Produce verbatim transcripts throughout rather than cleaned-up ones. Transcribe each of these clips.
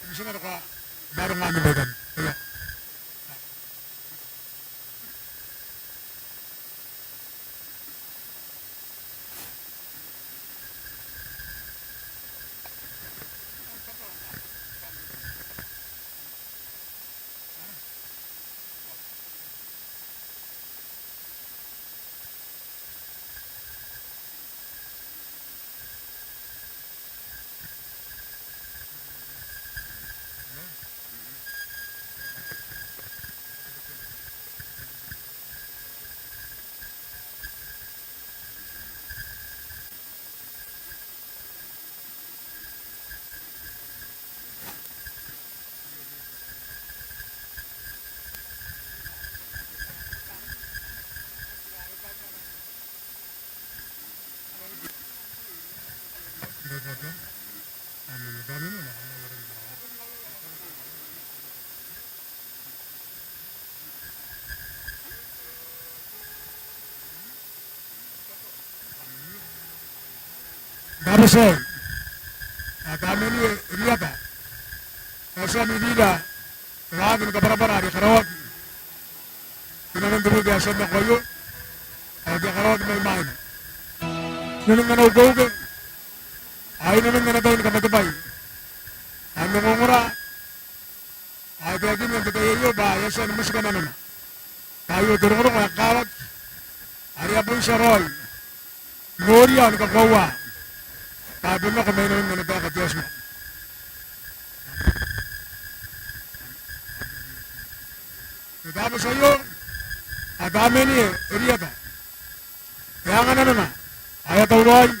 N na bati ae Tamnei Eriata, e a tia n iriira te waaki ni kabwarabwara are e karaoaki inanon te wiki ae e a tia n nako aio, ao e a karaoaki mai mwaina. Inanon ana ukeuke ao inanon ana tai ni kamatebwai ao n ongongora, ao e taekinna n te tai aio bwa e a tia ni motika nanona bwa aio te rongorongo ae kakawaki are e a bon tia raoi n noria ao ni kakoaua bwa e bon nako mai nanon ana taeka te Atua. N te tai aio Tamnei Eriata e a anga nanona ao e a tauraoi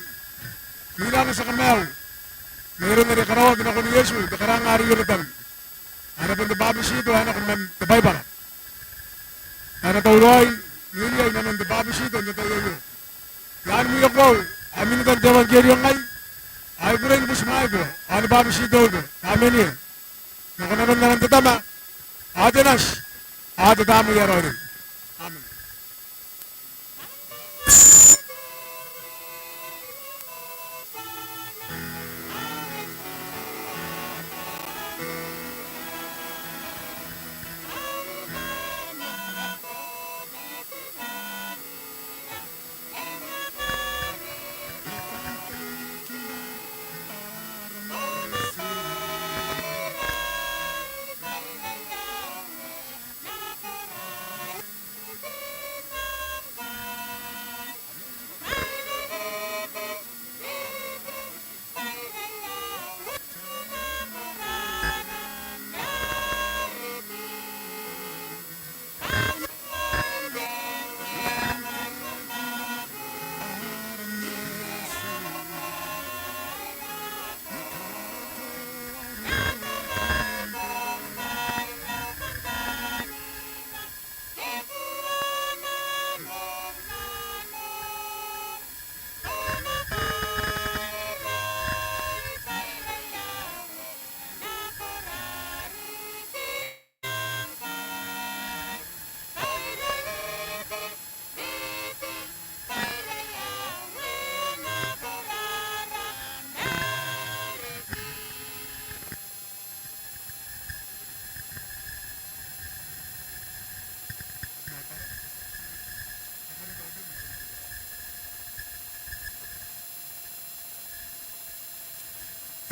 n ira ana tia kamaiu mairoun are e karaoaki nakon Iesu n te karanga are Ioretan, are bon te bwabetito ae nako man te Baibara. E na tauraoi n iria inanon te bwabetito n te tai aio. I aan mwiia koaua ae minita n te euangkerio ngai, ao I kukurei ni butimwaeko ao ni bwabetitoiko, Tamnei, nako nanon aran te Tama ao te Nati ao te Tamnei ae Raoiroi. Amen.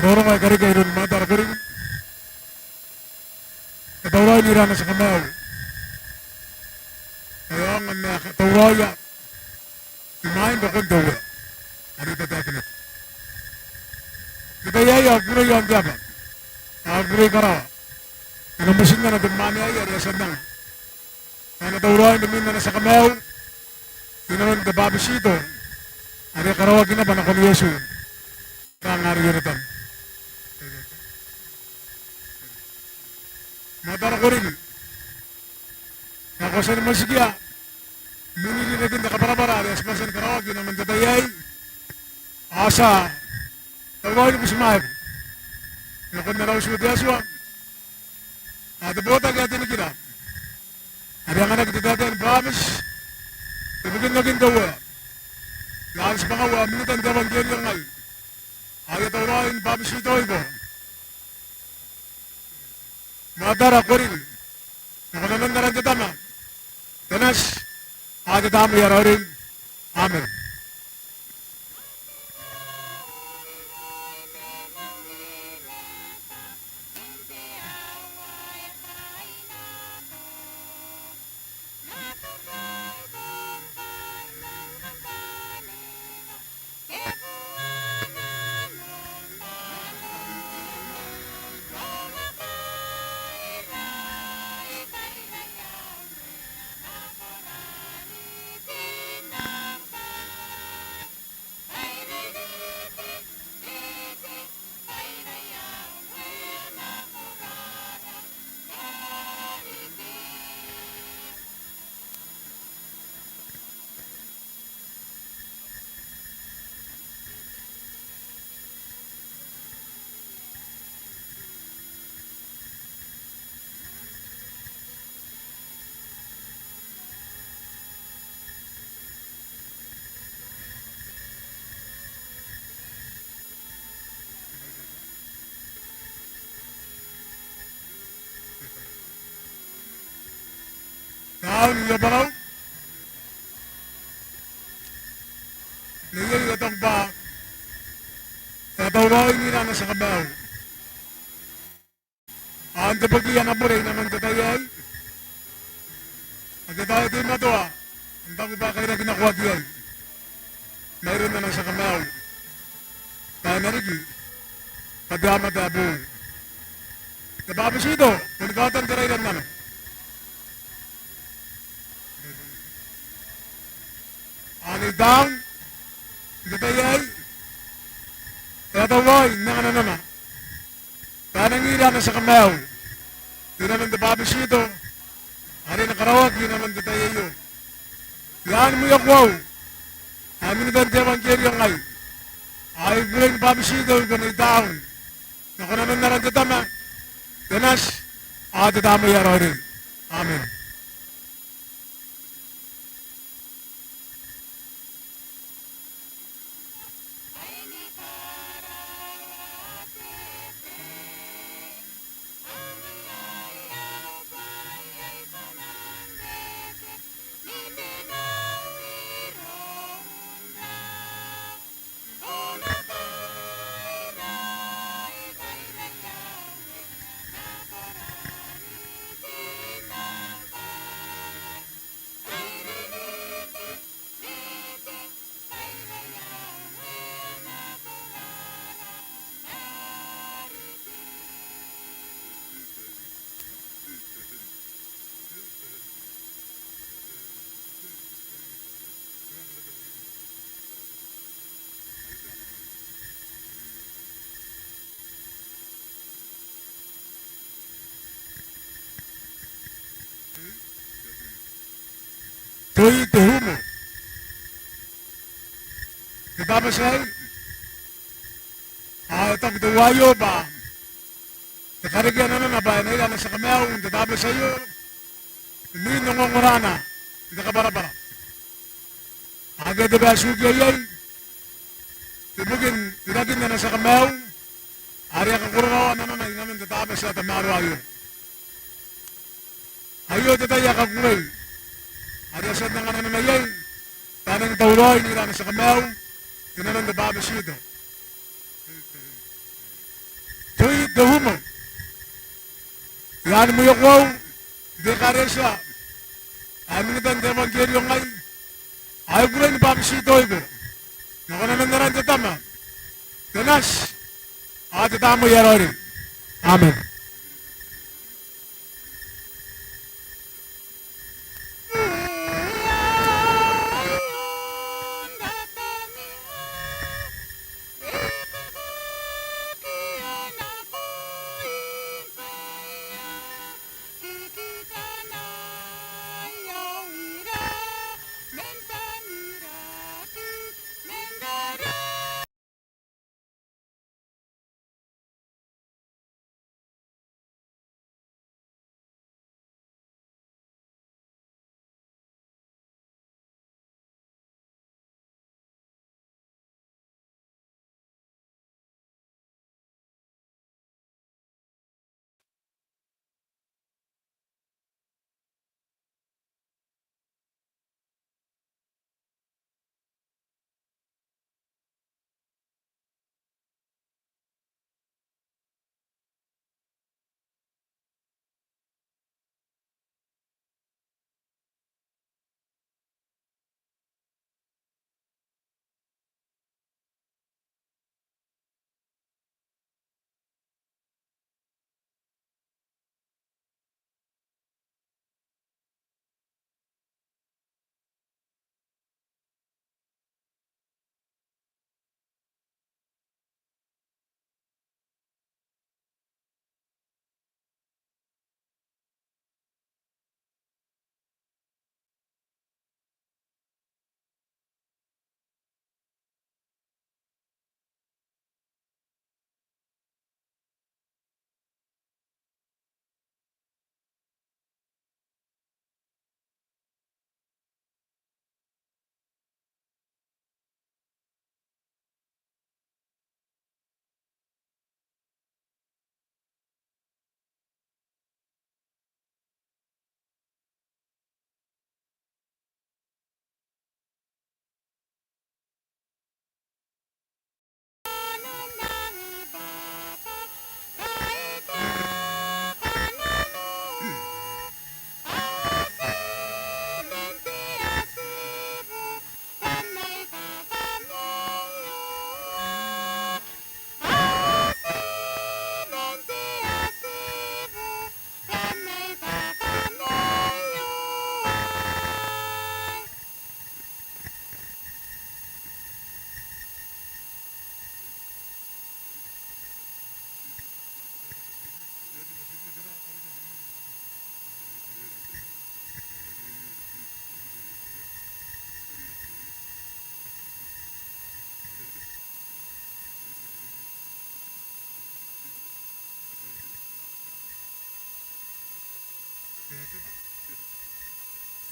Rongorongo ae karekea iroun Mataara Koriki. E tauraoi n ira ana tia kamaiu. E aonga n tauraoia imwain rokon te Uea are e tataekinaki. N te tai aei ao I kukurei aon te aba, ao I kukurei karawa, e na motinnano te mwaane aei are e a tia n anga. E na tauraoi n rin ana tia kamaiu inanon te bwabetito are e karaoaki naba nakon Iesu n te karanga are Ioretan. Mataara Koriki, ngkoe ko a tia ni motikia mwin iriirakin te kabwarabwara are e a tia ni karaoaki inanon te tai aei, ao ti a tauraoi ni butimwaeko nakon ara utu te Atua ao te botaki ae te nikira are e anganaki te taetae ni burabeti ibukin okin te Uea. I aan tibwangau ao minita n te euangkerio ngai, ao I a tauraoi ni burabetitoiko Matara Korin, nakon aran te Tama, te Nati, ao te Tamnei ae Raoiroi. Amen. Taun Iabarau, neiei ae tangba, e tauraoi n ira ana tia kamaiu. Ao n te boki ana bure inanon te tai aei, ake tao e teimatoa n taku bwa e kairaki nakoaki iai mairoun ana tia kamaiu, bwa e na riki bwa te aomata ae boou. Te bwabetito boni kaotan te rairannano. Ao Nei Taun, n te tai aei, e a tauraoi n anga nanona bwa e nangi ira ana tia kamaiu inanon te bwabetito are e na karaoaki inanon te tai aio. I aan mwiakuau ae minitan te euangkerio ngai, ao I kukurei ni bwabetitoiko Nei Taun, nakon aran te Tama, te Nati, ao te Tamnei ae Raoiroi. Amen. Toi te humo. Te bwabetito aei, ao e taku teuaio bwa e karekea nanona bwa e na ira ana tia kamaiu n te bwabetito aio, imwin ongongorana n te kabwarabwara. Akea te bwai ae ti ukia iai ibukin irakin ana tia kamaiu are a kakororaoa nanona inanon te bwabetito ae tamaroa aio. Aio te tai ae kakukurei are a tia n anga nanona iai bwa e nangi tauraoi n ira ana tia kamaiu inanon te bwabetito. Toi te humo. I aan mwiakuau n te ekaretia ae minitan te euangkerio ngai, ao I kukurei ni bwabetitoiko nakon aran te Tama, te Nati, ao te Tamnei ae Raoiroi. Amen.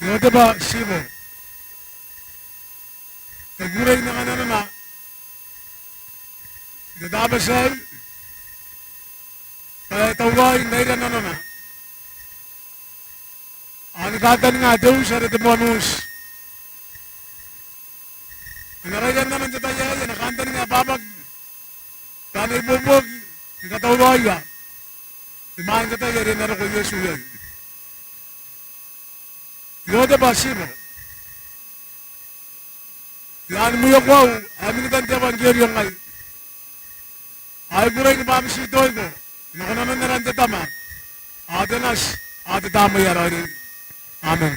Ioteba Tibo. E kukurei n anga nanona n te Tabati aei bwa e tauraoi n raira nanona ao ni kantaninga te uti are te moan uti. E na raira nano n te tai aei, e na kantaninga abwabwaki bwa e na ibuobuoki ni katauraoia imwain te tai are e na roko Iesu iai. Ioteba Tibo. I aan mwiokoau ae minita n te euangkerio ngai ao I kukurei ni bwabetitoiko nako nanon aran te Tama ao te Nati ao te Tamnei ae Raoiroi. Amen.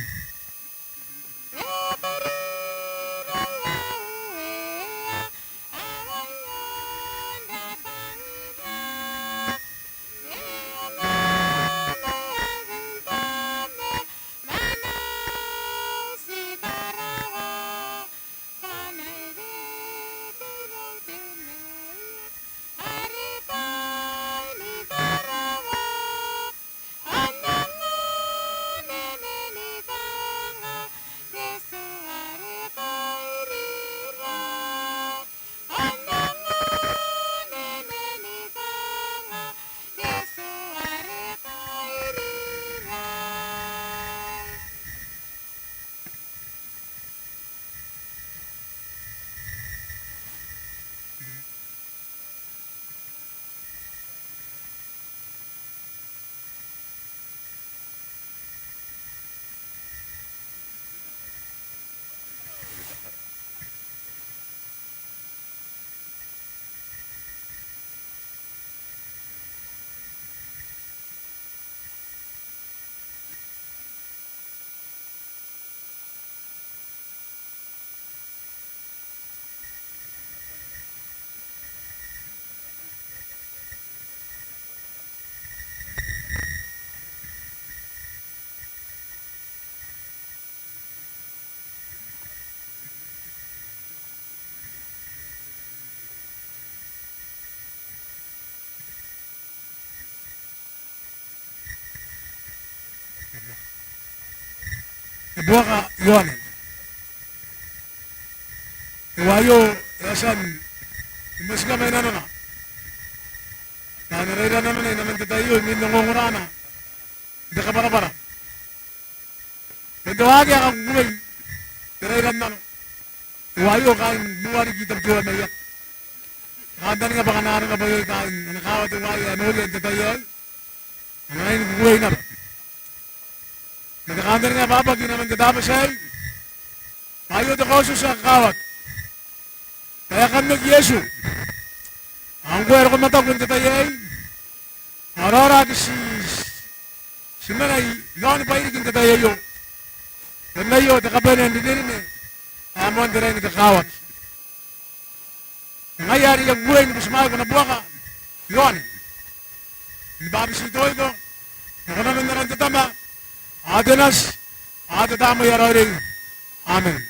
E buaka Ioane. Teuaio e a tia ni motika mai nanona bwa e na raira nanona inanon te tai aio imwin ongongorana n te kabwarabwara. Bon te waaki ae kakukurei te raira n nano. Teuaio kaain Nuuariki, Tabiteuea Maiaki. Kantaninga bwa kanga arona bwa iai kaain ana kaawa teuaei ae noria n te tai aei. A na rangi ni kukurei naba. Ma te kantaninga abwabwaki inanon te Tabati aei bwa aio te kaotioti ae kakawaki bwa e a kan oki Iesu. Ao ngkoe ae roko mataku n te tai aei ao raoraaki ti, ti mena i aoni Bairiki n te tai aio. Bon aio te kabane n rinerine ae moan te rain ae kakawaki. Ngaia are I a kukurei ni butimwaeko nabuaka Ioane, ni bwabetitoiko nako nanon aran te Tama ao te Nati ao te Tamnei ae Raoiroi. Amen.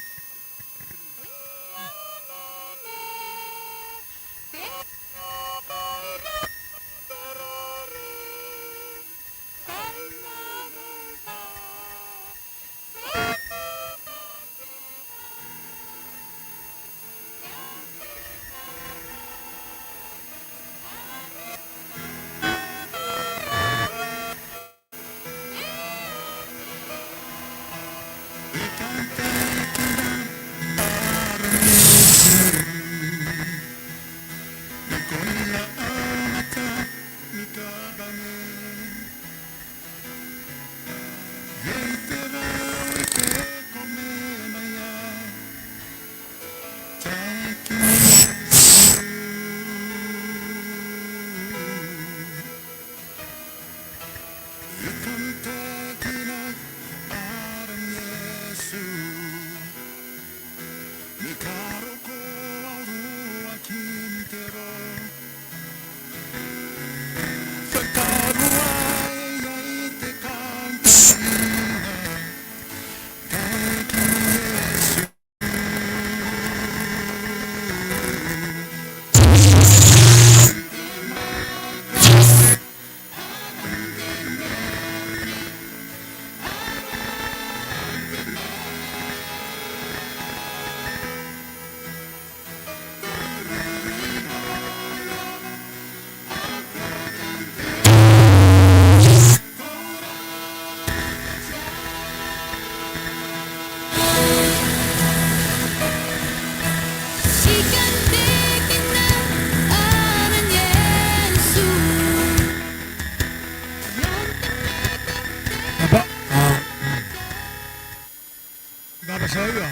tabeia,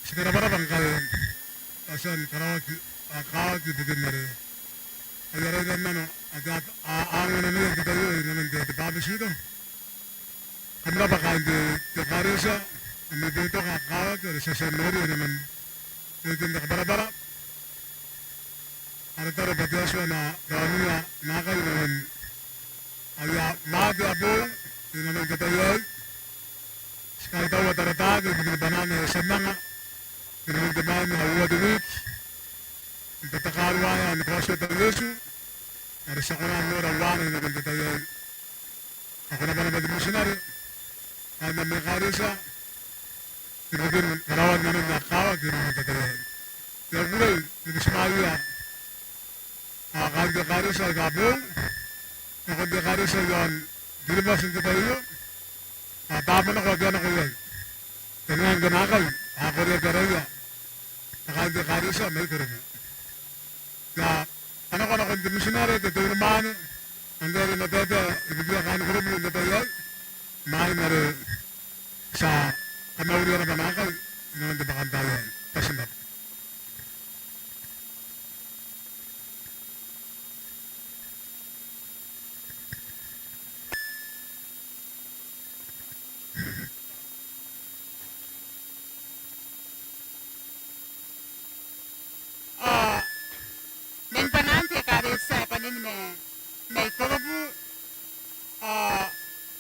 ti karabaraba ngkai e a tia ni karaoaki, a kakawaki ibukin are aia rairannano ake a, a, a angananoia n te tai aio inanon te, te bwabetito. Kam rabwa kaain te, te ekaretia, ami boutoka ake kakawaki are ti a tia n noria inanon te, te kabwarabwara. Ara taro bwa te Atua e na raoniia naakai inanon aia maate ae boou inanon te tai aei. Ti kaitaua tarataake ibukin bwanaan ae e a tia n anga inanon te mwaane ae uoua te wiiki n tatakaruaea ni kaotiota Iesu are ti a kona n nora uaana inanon te tai aei. Ao ko na bane bwa te mitinare kaain ami ekaretia ibukin karaoan nanon ae kakawaki inanon te tai aei. I a kukurei ni butimwaeia, a, kaain te ekaretia aika boou nakon te ekaretia iaon Kiribati n te tai aio, a, taabo nako ake a nako iai. E ngae ngke naakai a koreaki araia ma kaain te ekaretia mai Korobu. Ia, a nako nakon te mitinare, te unimwaane, ngke are e na taetae ibukiia kaain Korobu n te tai aei, imwain are ti a kamauriia naba naakai inanon te bwakantaai aei. Bati n rabwa. Ao man bwanaan te ekaretia ae bwanin mai, mai Korobu, ao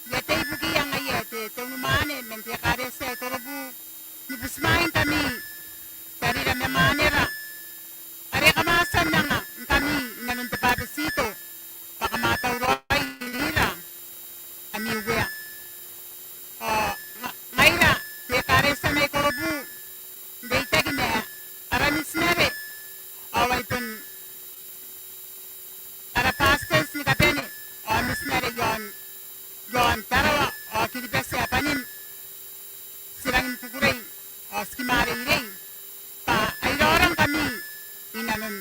I a tei ibukiia ngaia te, te unimwaane man te ekaretia i Korobu ni butimwaeingkami tarira ma mwanera are kam a tia n anga ngkami inanon te bwabetito bwa kam a tauraoi irira ami Uea. Ao nga-, ngaira te ekaretia mai Korobu n reitaki ma ara mitinare ao ai bon ara pastors ni kabane ao mitinare iaon, iaon Tarawa ao Kiribati ae bwanin, ti rangi ni kukurei ao ti kimwareirei bwa ai raorangkami inanon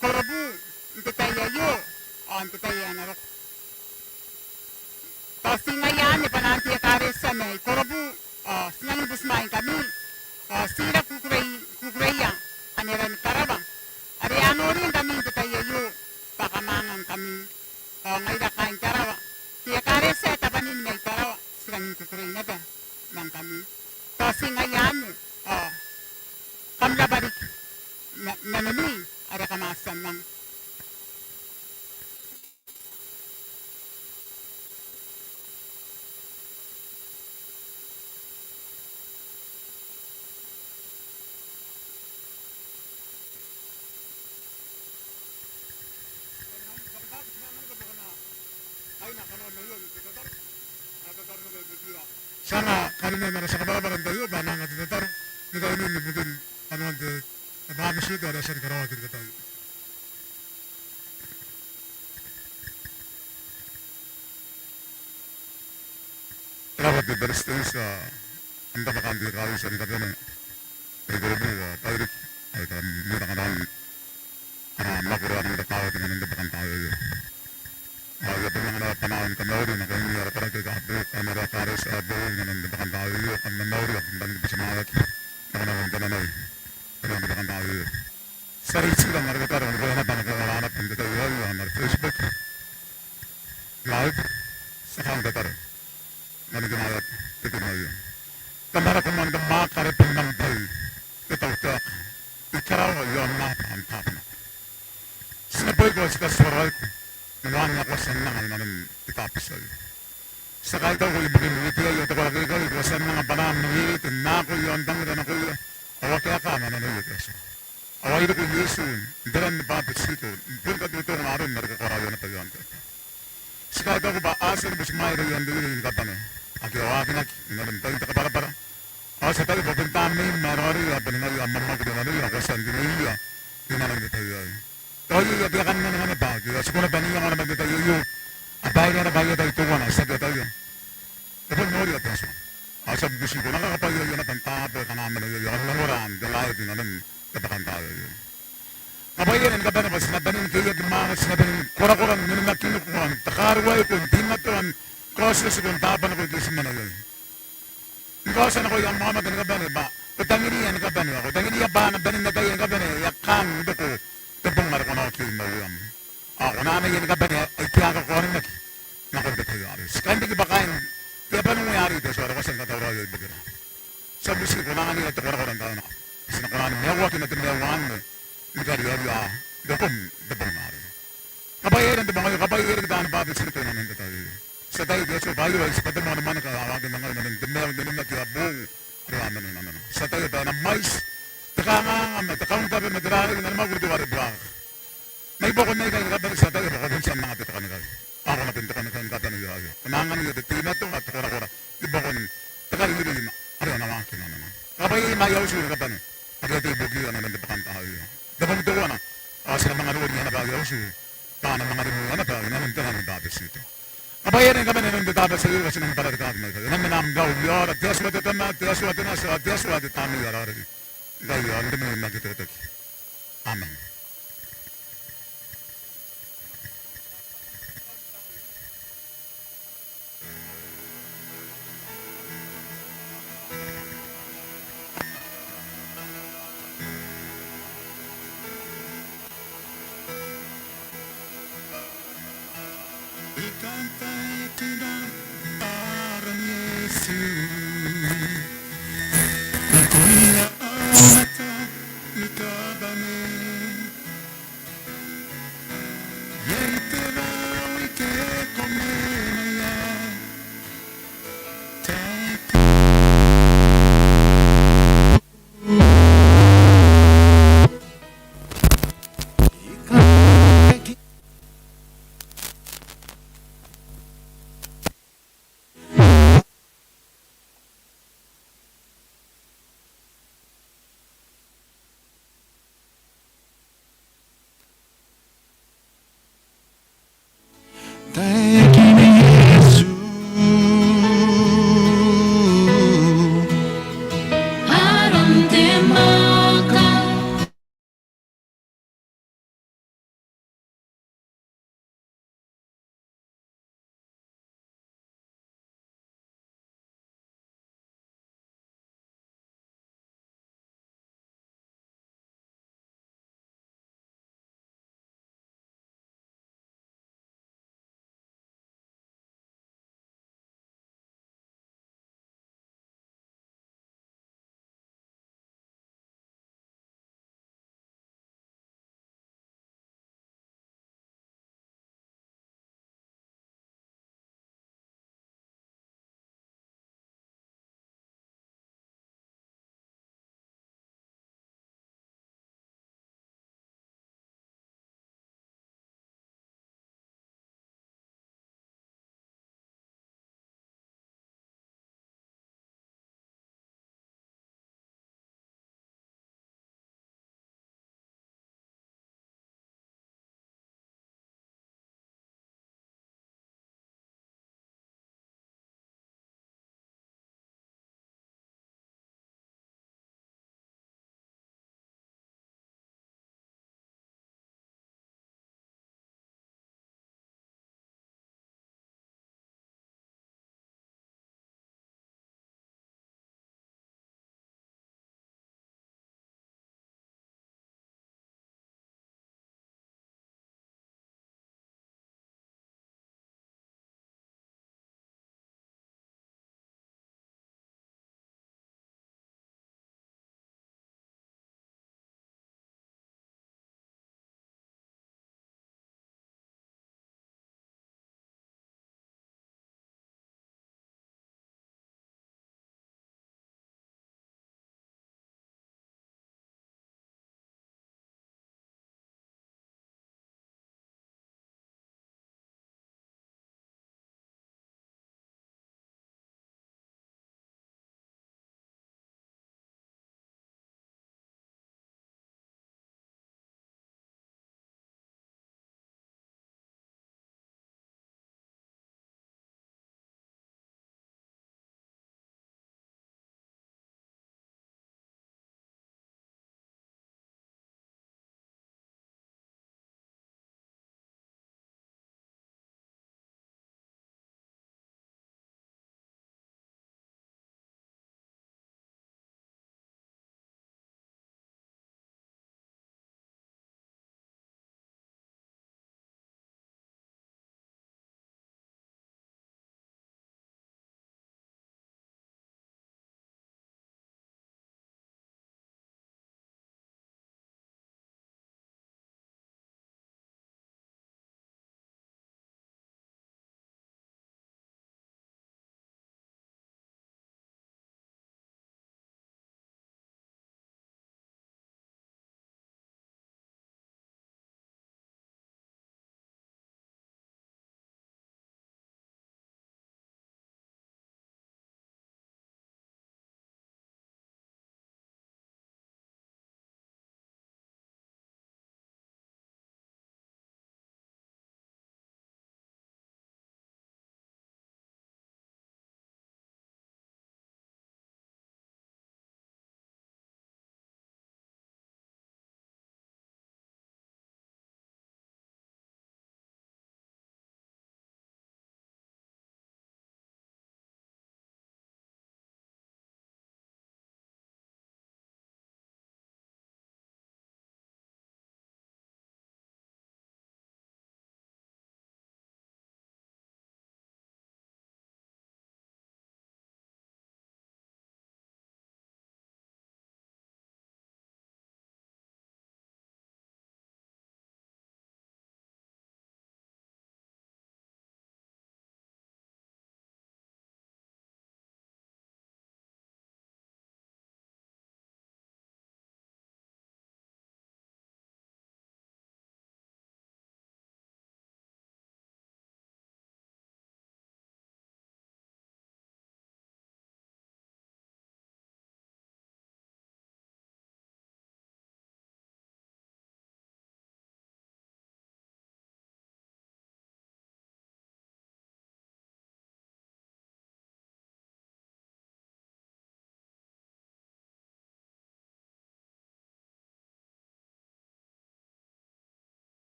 Korobu n te tai aio ao n te tai ae na roko. Tao ti ngaia anne bwanaan te ekaretia mai Korobu, ao ti nangi ni butimwaeingkami, ao ti ira kukurei, kukureia anera ni karawa are a noringkami n te tai aio bwa kam a anga ngkami, ao ngaira kaain Tarawa, te ekaretia ae bwanin mai Tarawa, ti rangi ni kukurei naba ma ngkami. Tao ti ngaia anne, ao kam rabwa riki n, n nanoni are kam a tia n anga. Ti a na karineaki n ara tia kabwarabwara n te tai aio bwa a na anga te tataro ni kaineti ibukin kanoan te, te bwabetito are e a tia ni karaoaki n te tai aio. Ko rabwa te Beretitenti ao n tabwakan te ekaretia ni kabane mai Korobu ao Bairiki aika kam mena kanoan ara mwakuri ae kam na kakawaki inanon te bwakantaai aio. Ao I a bon anga naba bwanaan te kamauri nakoimi ara karaki aika boou, kaain ara ekaretia ae boou inanon te bwakantaai aio, kam na mauri ao kam rangi ni butimwaeaki n nakonakoan te nano inanon te bwakantaai aio. Ti a reitira n ara tataro, ao ngkoe naba nakoim ara anab n te tai aio, ao n ara Facebook Live, ti a kaaun tataro. Manikina ae te kinaia. Tamara, ko moan te mwaaka are bon am bwai te tautaeka, te karawa iaon aaba n taabo nako. Ti neboiko ao ti katiteuareiko n uaan ae ko a tia n anga inanon te tabati aio. Ti a kaitauko ibukin weteai ao te koraki aikai aika ko a tia n anga bwanaam n weite n nako iaon tangira nakoia ao akea kaa ma nanoia te Atua. Ao ai roko Iesu n te ran ni bwabetito, n bon katotonga aron are ko karaoia naba i aon te aba. Ti kaitauko bwa a tia ni butimwaeira i aon te reirei ni kabane ake a waakinaki inanon tain te kabwarabwara. Ao ti ataia bwa bon Tamneim ae raoiroi ae boni ngaia ae mwamwakuri nanoia ao ko a tia n rineiia i nanon te tai aei. Tao iai ake a kan nanona naba ake a tiku naba n iangoa naba n te tai aio, a bairea naba aia tai teuana, ti aki ataia. E bon noria te Atua. Ao ti a bubutiko n akea bwaai aio naba n taabo akana a mena iai, ao n ongora n te live inanon te bwakantaai aio. Kabwaia ni kabane bwa ti na bane ni keiaki mwaaka, ti na bane ni korakora n onimakiniko ao n takaruaiko, n teimatoa ni kaotiotikon taabo nako ike ti mena iai. N kaotia nakoia am aomata ni kabane bwa ko tangiriia ni kabane, ao ko tangiriia bwa ana bane n ataia ni kabane e a kaan n roko te bong are ko na oki iai maium. Ao ko na anaia ni kabane aike a kakaonimaki nakon te tai arei. Ti kan riki bwa kaain te aba n uea arei te Atua are ko a tia ni katauraoia ibukira. Ti a butiiko ko na anganira te korakora n taai nako. Ti na kona ni maiuaki ma te maiu anne ni kariaria rokom n te bong arei. Kabwaia riki n te bong aio, kabwaia riki taani bwabetito inanon te tai aio. Ti ataia te Atua bwa aio ae ti bwa te moan mwanika ae a waaki n angara inanon te maiu n onimaki ae boou are a mena inanona. Ti ataia bwa e na mwaiti te kanganga ma te kauntabe ma te rarei n ana mwakuri teuare buakaka. Mai buakon aikai ni kabane ti ataia bwa ko bon tia n anga te tekanikai. Ao ko na bon tekanikai ni kabane aio. Ko na anganiia te teimatoa, te korakora i buakon te kairiri are a na waaki inanona. Kabwaia ma aia utu ni kabane ake a tei ibukiia inanon te bwakantaai aio. Te bong teuana ao ti na manga noriia naba aia utu bwa a na manga rimwiia naba inanon te rang ni bwabetito. Kabwaia riki ni kabane inanon te Tabati aio bwa ti nang bwararikaaki maikai. E na mena am rau i aora te Atua te Tama, te Atua te Nati ao te Atua te Tamnei ae Raoiroi, ngkai ao n rimwi n aki teketeke. Amen.